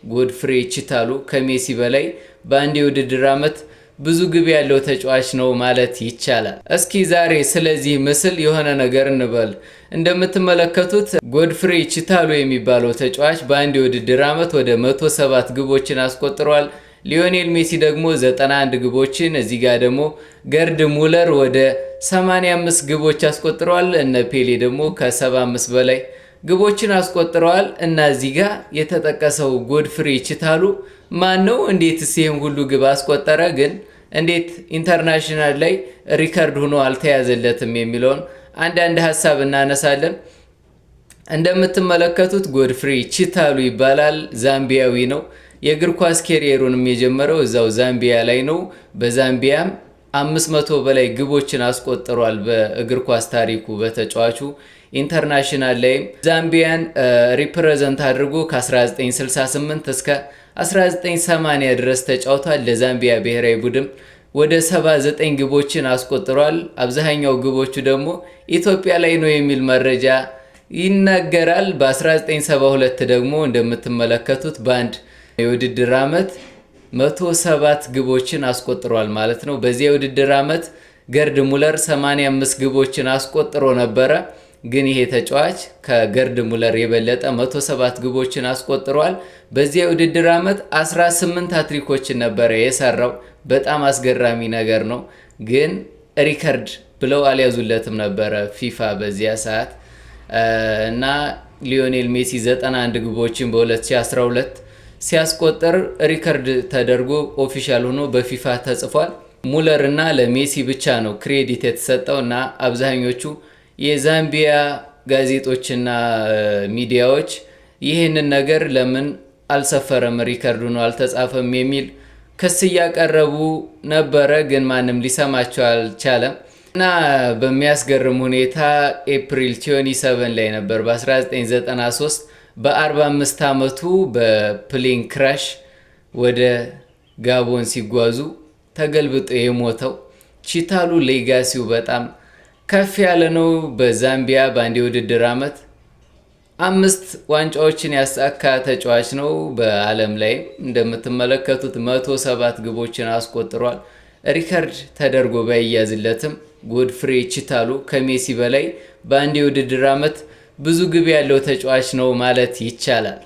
ጎድፍሬ ቺታሉ ከሜሲ በላይ በአንድ የውድድር ዓመት ብዙ ግብ ያለው ተጫዋች ነው ማለት ይቻላል። እስኪ ዛሬ ስለዚህ ምስል የሆነ ነገር እንበል። እንደምትመለከቱት ጎድፍሬ ቺታሉ የሚባለው ተጫዋች በአንድ የውድድር ዓመት ወደ 107 ግቦችን አስቆጥሯል። ሊዮኔል ሜሲ ደግሞ 91 ግቦችን፣ እዚህ ጋር ደግሞ ገርድ ሙለር ወደ 85 ግቦች አስቆጥረዋል። እነ ፔሌ ደግሞ ከ75 በላይ ግቦችን አስቆጥረዋል። እና እዚህ ጋር የተጠቀሰው ጎድፍሬ ቺታሉ ማን ነው? እንዴትስ ይህን ሁሉ ግብ አስቆጠረ? ግን እንዴት international ላይ ሪከርድ ሆኖ አልተያዘለትም የሚለውን አንዳንድ ሀሳብ እናነሳለን። እንደምትመለከቱት ጎድፍሬ ቺታሉ ይባላል። ዛምቢያዊ ነው። የእግር ኳስ career ኡንም የጀመረው እዛው ዛምቢያ ላይ ነው። በዛምቢያም 500 በላይ ግቦችን አስቆጥሯል። በእግር ኳስ ታሪኩ በተጫዋቹ international ላይም ዛምቢያን represent አድርጎ ከ1968 እስከ 1980 ድረስ ተጫውቷል። ለዛምቢያ ብሔራዊ ቡድን ወደ 79 ግቦችን አስቆጥሯል። አብዛኛው ግቦቹ ደግሞ ኢትዮጵያ ላይ ነው የሚል መረጃ ይናገራል። በ1972 ደግሞ እንደምትመለከቱት በአንድ የውድድር ዓመት 107 ግቦችን አስቆጥሯል ማለት ነው። በዚህ የውድድር ዓመት ገርድ ሙለር 85 ግቦችን አስቆጥሮ ነበረ። ግን ይሄ ተጫዋች ከገርድ ሙለር የበለጠ 107 ግቦችን አስቆጥሯል። በዚህ የውድድር ዓመት 18 ሃትሪኮችን ነበረ የሰራው። በጣም አስገራሚ ነገር ነው። ግን ሪከርድ ብለው አልያዙለትም ነበረ ፊፋ በዚያ ሰዓት። እና ሊዮኔል ሜሲ 91 ግቦችን በ2012 ሲያስቆጥር ሪከርድ ተደርጎ official ሆኖ በፊፋ ተጽፏል። ሙለር እና ለሜሲ ብቻ ነው credit የተሰጠው። እና አብዛኞቹ የዛምቢያ ጋዜጦችና ሚዲያዎች ይህንን ነገር ለምን አልሰፈረም፣ ሪከርዱ ነው አልተጻፈም የሚል ክስ እያቀረቡ ነበረ። ግን ማንም ሊሰማቸው አልቻለም። እና በሚያስገርም ሁኔታ ኤፕሪል 27 ላይ ነበር በ1993 በ45 ዓመቱ በ plane crash ወደ ጋቦን ሲጓዙ ተገልብጦ የሞተው። ቺታሉ legacy ው በጣም ከፍ ያለ ነው። በዛምቢያ በአንድ የውድድር ዓመት 5 ዋንጫዎችን ያሳካ ተጫዋች ነው። በዓለም ላይም እንደምትመለከቱት 107 ግቦችን አስቆጥሯል። ሪከርድ ተደርጎ ባይያዝለትም ጎድፍሬ ቺታሉ ከሜሲ በላይ በአንድ የውድድር ዓመት ብዙ ግብ ያለው ተጫዋች ነው ማለት ይቻላል።